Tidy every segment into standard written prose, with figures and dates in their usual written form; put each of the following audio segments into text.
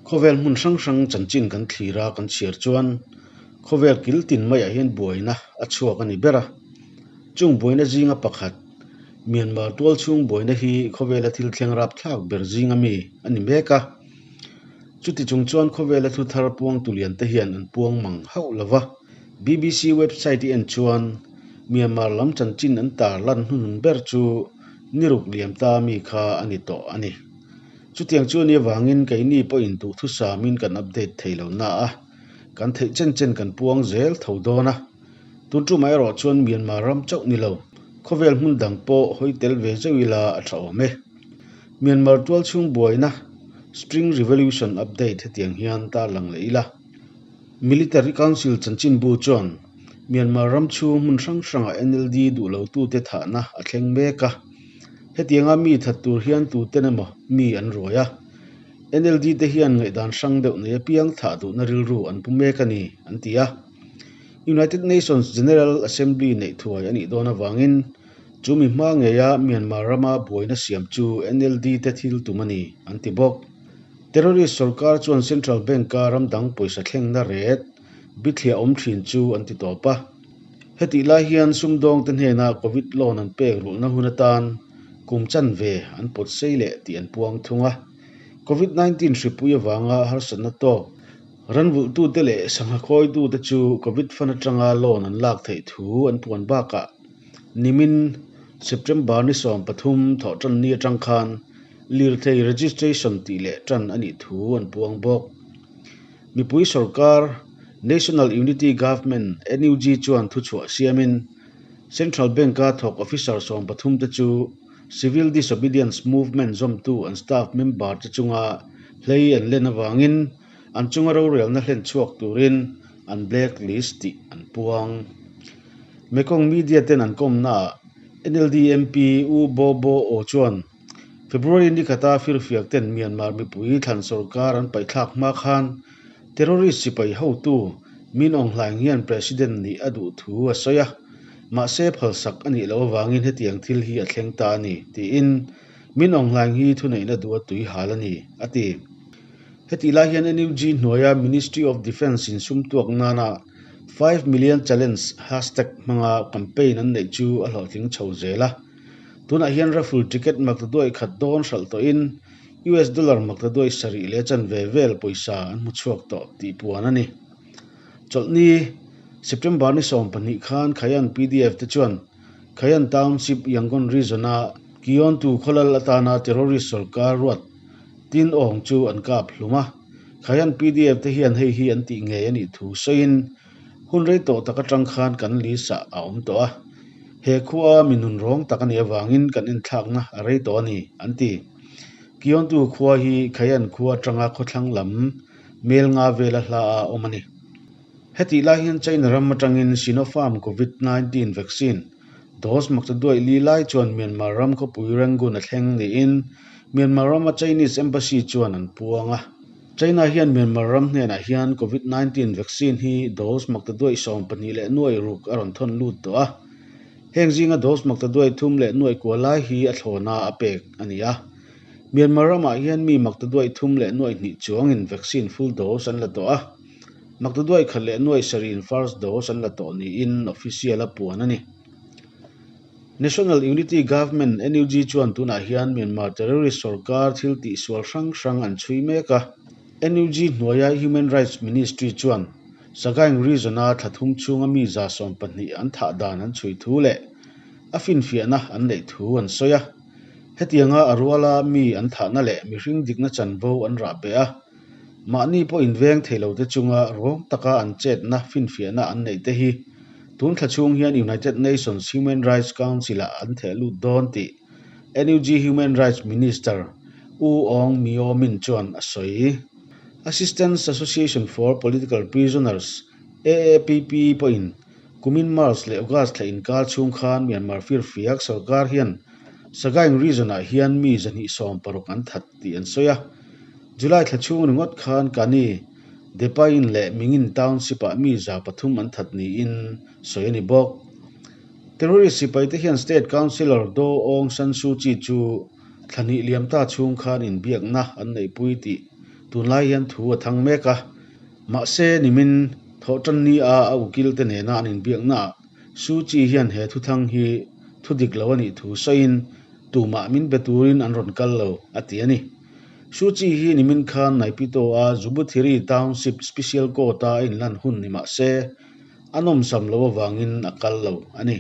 Khawvel hmun hrang hrang chanchin kan thlir a, kan chhiar chuan khawvel kil tin maiah hian buaina a chhuak a ni ber a. Chung buaina zinga pakhat, Myanmar tual chhung buaina hi khawvela thil thleng rapthlak ber zinga mi a ni mek a. Chuti chung chuan khawvela thu thar puang tulian te hian an puang mang hauh lo va. BBC website i en chuan Myanmar lam chanchin an tar lan hnuhnun ber chu niruk liam ta mi kha a ni tawh a ni. Chutiang chu a nih avangin keini pawhin duhthusamin kan update thei lo na a, kan theih chen chen kan puang zel tho dawn a. Tun tumah erawh chuan Myanmar ram chauh ni lo, khawvel hmun dang pawh hawi tel ve zeuh ila a tha awm e. Myanmar tualchhung buaina Spring Revolution update hetiang hian tarlang leh ila. Military Council chanchinbu chuan Myanmar ram chhung hmun hrang hrangah NLD duh lotute thahna a thleng mek a. Hetianga mi that tur hian tuten emaw mi an ruai a. NLD te hian ngaihdan hrang deuh nei apiang thah duhna rilru an pu mek a ni, an ti a. United Nations General Assembly neih thuai a nih dawn avangin chu mi hma ngeia Myanmar rama buaina siam chu NLD te thil tum a ni, an ti bawk. Terrorist sorkar chuan Central Bank-a ram dang pawisa thlengna ret bithliah awm thin chu an ti tawp a. Hetih lai hian sumdawngte hnena Covid loan an pek rulhna hun atan kum chanve an pawt sei leh tih an puang thung a. Covid 19 hripui avanga harsatna tawk ranvulhtute leh sangha khawitute chu Covid fund atanga loan an lak theih thu an puan bakah nimin September ni 13 thawhtanni atang khan lirthei registration tih leh tan a nih thu an puang bawk. Mipui sorkar National Unity Government, NUG, chuan thuchhuah siamin Central Bank-a thawk officer 13 te chu Civil Disobedience Movement zawmtu an staff member te chunga hlei an len avangin an chunga rorelna hlen chhuak turin an blacklist tih an puang. Mekong media ten an kawmnaah NLD MP U Bo Bo Aw chuan February ni khata firfiak ten Myanmar mipui thlan sorkar an paihthlak hma khan terrorist sipai hotu Min Aung Hlaing hian president nih a duh thu a sawi a, mahse phalsak a nih loh avangin hetiang thil hi a thleng ta a ni, tiin Min Aung Hlaing hi thuneihna duh a tui hal a ni, a ti. Hetih lai hian NUG hnuaia Ministry of Defence insumtuak nana 5 Million Challenge hashtag hmanga campaign an neih chu a hlawhtling chho zel a. Tunah hian raffle ticket maktaduai khat dawn hralh tawhin US dollar maktaduai sarih leh chanve vel pawisa an hmu chhuak tawh tih puan a ni. Chawlhni, September ni 12 khan Khayan PDF te chuan Khayan Township, Yangon Region-a Kiontu khawlal atana terrorist sorkar ruat Tin Aung chu an kap hlum a. Khayan PDF te hian hei hi an tih ngei a nih thu sawiin hun rei tawh tak atang khan kan list ah a awm tawh a. He khua mi nun rawng tak a nih avangin kan enthlakna a rei tawh a ni, an ti. Kiontu khua hi Khayan khua atanga khawthlang lam mel nga vela hla a awm a ni. Hetih lai hian China ram atangin Sinopharm Covid 19 vaccine dose maktaduaih li lai chuan Myanmar ram khawpui Rangoon a thleng niin Myanmar rama Chinese Embassy chuan an puang a. China hian Myanmar ram hnenah hian Covid 19 vaccine hi dose maktaduaih 12 leh nuai ruk a rawn thawn lut tawh a. Heng zinga dose maktaduaih thum leh nuai kua lai hi a thlawna a pek a ni a. Myanmar ramah hian mi maktaduaih thum leh nuai hnih chuangin vaccine full dose an la tawh a. Maktaduaih khat leh nuai sarih first dose an la tawh niin official a puan a ni. National Unity Government, NUG, chuan tunah hian Myanmar terrorist sorkar thil tihsual hrang hrang an chhui mek a. NUG hnuaia Human Rights Ministry chuan Sagaing Region-a thla thum chhunga mi 12 an thah dan an chhui thu leh a finfiahna an neih thu an sawi a. Hetianga a ruala mi an thahna leh mihring dikna chanvo an rah beh a, mahni pawh inveng thei lote chunga rawng taka an chetna finfiahna an neih te hi tun thla chhung hian United Nations Human Rights Council-ah an theh lut dawn tih NUG Human Rights Minister U Aung Myo Min chuan a sawi. Assistance Association for Political Prisoners, AAPP, pawhin kumin March leh August thla inkar chhung khan Myanmar firfiak sorkar hian Sagaing Region-ah hian mi 260 an that tih an sawi a. July thla chhung ringawt khan Kani, Depayin leh Mingin Township-ah mi 300 an that niin sawi a ni bawk. Terrorist sipaite hian State Councillor Daw Aung San Suu Kyi chu thla hnih liam ta chhung khan inbiakna an neihpui tih Tunlai hian thu a thang mek a, mahse nimin thawhtanni a a ukil te nena an inbiaknaah Suu Kyi hian he thuthang hi thu dik lo a nih thu sawiin tumah min be turin an rawn kal lo, a ti a ni. Suu Kyi hi nimin khan Naypyitaw-a Zabuthiri Township Special Court-a a inlan hun ni mah se, a nawmsam loh avangin a kal lo a ni.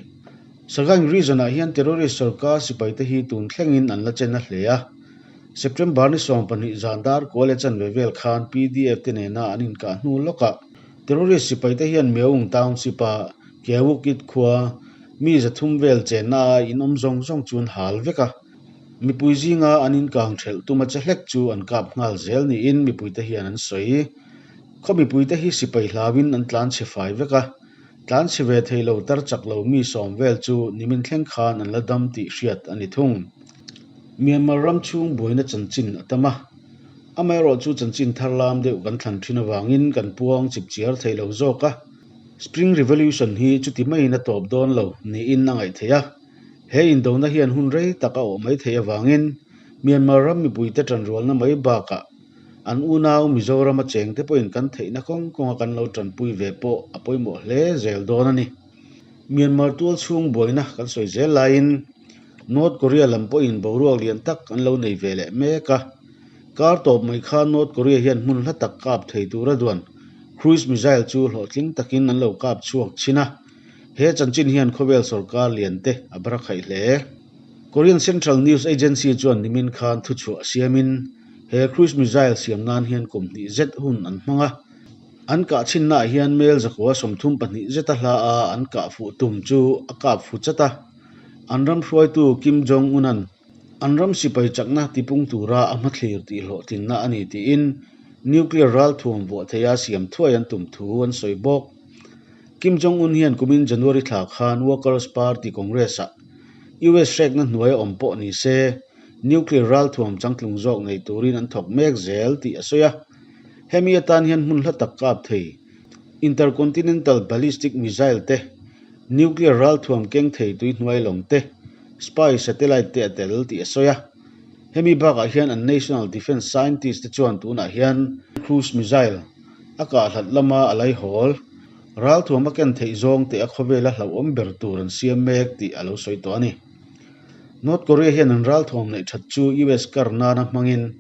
Sagaing region-ah hian terrorist sorkar sipaite hi tun thlengin an la chen a hle a. September ni 12 zan dar kua leh chanve vel khan PDF te nena an inkah hnu lawkah terrorist sipaite hian Meung Township-a Kyawukit khua mi 300 vel chenna a in awm zawng zawng chu an hal vek a. Mipui zinga an inkang thelh tuma che hlek chu an kap nghal zel niin mipuite hian an sawi. Khaw mipuite hi sipai hlauin an tlan chhe fai vek a, tlan chhe ve thei lo tar chak lo mi sawm vel chu nimin thleng khan an la dam tih hriat a ni thung. Myanmar ram chhung buaina chanchin a tam a, amaherawh chu chanchin thar lam deuh kan thlan thin avangin kan puang chip chiar thei lo zawk a, Spring Revolution hi chuti maiin a tawp dawn lo niin a ngaih theih a. He indona hian hun rei tak a awh mai theih avangin Myanmar ram mipuite tanrualna mai bakah an unau Mizorama chengte pawhin kan theihna kawng kawnga kan lo tanpui ve pawh a pawimawh hle zel dawn a ni. Myanmar tual chhung buaina kan sawi zel laiin North Korea lam pawhin boruak lian tak an lo nei ve leh mek a. Kar tawp mai khan North Korea hian hmun hla tak kap thei tura duan cruise missile chu hlawhtling takin an lo kap chhuak thin a. He chanchin hian khawvel sorkar lian te a bar khaih hle. Korean Central News Agency chuan nimin khan thuchhuah siamin he cruise missile siam nan hian kum hnih zet hun an hmang a. An kah chhinnaah hian mel zakua 32 zeta hla a an kah fuh tum chu a kap fu chat a. An ram hruaitu Kim Jong-un-a'n an ram sipai chakna tipung tura a hmathlir tih hlawhtlinna a ni tiin nuclear ralthuam vuah theia siam thuai an tum thu an sawi bawk. Kim Jong-un hian kumin January thla khan Workers Party Congress-ah US hrekna hnuaia awm pawh ni se nuclear ralthuam changtlung zawk nei turin an thawk mek zel tih a sawi a. Hemi atan hian hmun hla tak kap thei intercontinental ballistic missile te, nuclear ralthuam keng thei tuihnuai lawng te, spy satellite te a tel tih a sawi a. Hemi bakah hian an National Defence Scientist te chuan tunah hian cruise missile a kahhlat lama a laihawl ralthuam a ken theih zawng teh a khawvela hlauhawm ber tur an siam mek tih a lo sawi tawh a ni. North Korea hian an ralthuam neih that chu US kar nana hmangin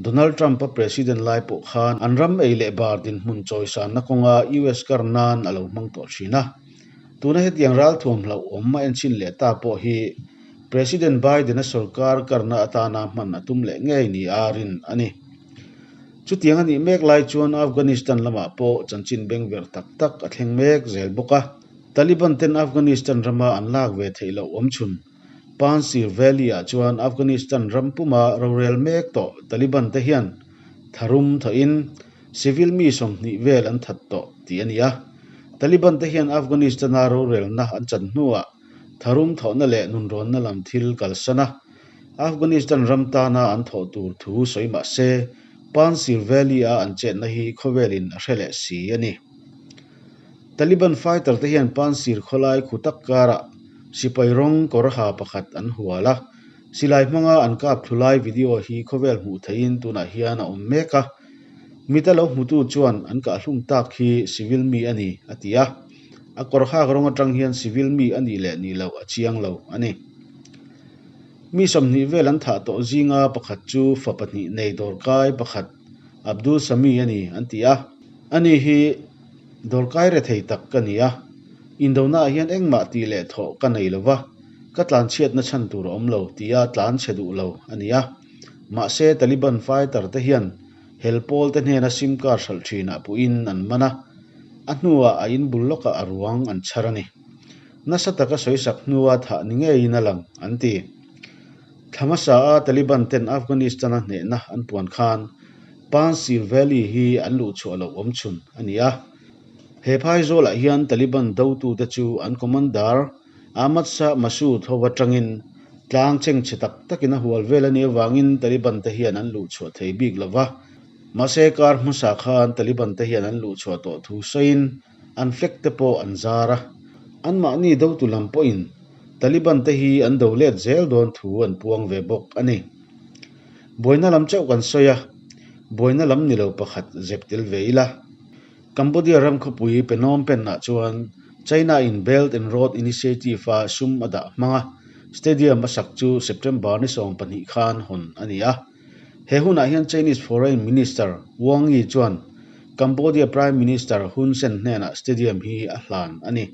Donald Trump-a president lai pawh khan an ram ei leh bar dinhmun chawisanna kawnga US kar nan a lo hmang tawh thin a. Tuna hetiang ralthuam hlauhawm a enchhin leh ta pawh hi President Biden-a sorkar karna atana hman a tum leh ngei ni a rin a ni. Chutiang a nih mek lai chuan Afghanistan lamah pawh chanchin bengverh tak tak a thleng mek zel bawk a. Taliban ten Afghanistan rama an lak ve theih loh awm chhun Panjshir Valley-ah chuan Afghanistan ram puma rorel mek tawh Taliban te hian tharum thawhin civil mi 20 vel an that tawh tih a ni a. Taliban te hian Afghanistan-a rorelna an chan hnuah tharum thawhna leh nunrawnna lam thil kalsan a, Afghanistan ram tana an thawh tur thu sawi mah se Panjshir Valley-a an chetna hi khawvelin a hre leh si a ni. Taliban fighter te hian Panjshir khawlai khu tak karah sipai rawng kawr ha pakhat an hual a, silai hmanga an kap thlu lai video hi khawvel hmuh theihin tunah hian a awm mek a. Mita lo hmutu chuan an kahhlum tak hi civil mi a ni a ti a, a kawr hak rawng atang hian civil mi a nih leh nih loh a chiang lo a ni. Mi 20 vel an thah tawh zinga pakhat chu fa pahnih nei dawrkai pakhat Abdul Sami a ni an ti a, ani hi dawrkai rethei tak ka ni a, indonaah hian engmah tih leh thawh ka nei lo va, ka tlanchhiatna chhan tur a awm lo tia tlanchhe duh lo a ni a. Mahse Taliban fighter te hian hel pawl te hnena sim card hralh thinah puhin an man a, a hnuah a in bul lawkah a ruang an chhar a ni. Nasa taka sawisak hnua thah ni ngeiin a lang, an ti. Thla hmasa a Taliban ten Afghanistan-a hnehna an puan khan Panjshir Valley hi an luhchhuah loh awm chhun a ni a. He phaizawlah hian Taliban dotute chu an commander Ahmad Shah Massoud ho atangin tlang chengchhe tak takin a hual vel a nih avangin Taliban te hian an luhchhuah thei bik lo va. Mahse kar hmasa khan Taliban te hian an luhchhuah tawh thu sawiin an flag te pawh an zar a. Anmahni dotu lam pawhin Taliban te hi an do let zel dawn thu an puang ve bawk a ni. Buaina lam chauh kan sawi a. Buaina lam ni lo pakhat zep tel ve ila. Cambodia ram khawpui Phnom Penh-ah chuan China-in Belt and Road Initiative-a sum a dah hmang a, stadium a sak chu September ni 12 khan hawn a ni a. He hunah hian Chinese Foreign Minister Wang Yi chuan Cambodia Prime Minister Hun Sen hnenah stadium hi a hlan a ni.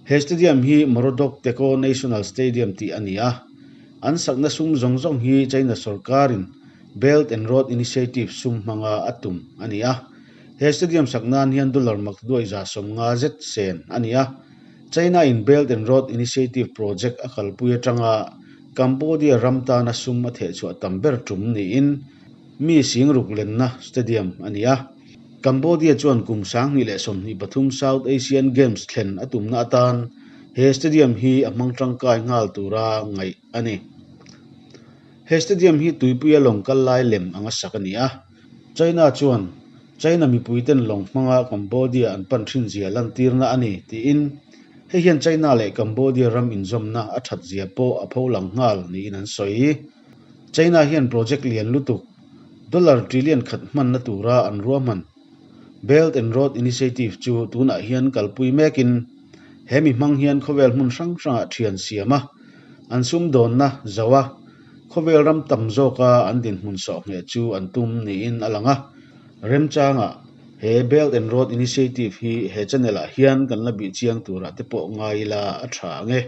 He stadium hi Morodok Techo National Stadium tih a ni a, an sakna sum zawng zawng hi China sorkarin Belt and Road Initiative sum hmanga a tum a ni a. He stadium sak nan hian dollar mak duai 150 zet sen a ni a. China-in Belt and Road Initiative project a kalpui atanga Cambodia ram tana sum a thehchhuah tam ber tum niin mi singruk lenna stadium a ni a. Cambodia chuan kum 2023 South Asian Games thlen a tumna atan he stadium hi a hmang tangkai nghal tura ngaih a ni. He stadium hi tuipuia lawng kal lai lem anga sak a ni a. China chuan China mipuiten lawng hmanga Cambodia an pan thin zia lantirna a ni tiin hei hian China leh Cambodia ram inzawmna a that zia pawh a pholang nghal niin an sawi. China hian project lian lutuk dollar trillion khat hmanna tura an ruahman Belt and Road Initiative chu tunah hian kalpui mekin he mi hmang hian khawvel hmun hrang hrangah thian siam a, an sumdawnna zo a, khawvel ram tam zawka an dinhmun sawhngheh chu an tum niin a lang a. Remchangah he Belt and Road Initiative hi he channel ah hian kan la bih chiang turah te pawh ngai ila a tha ang e.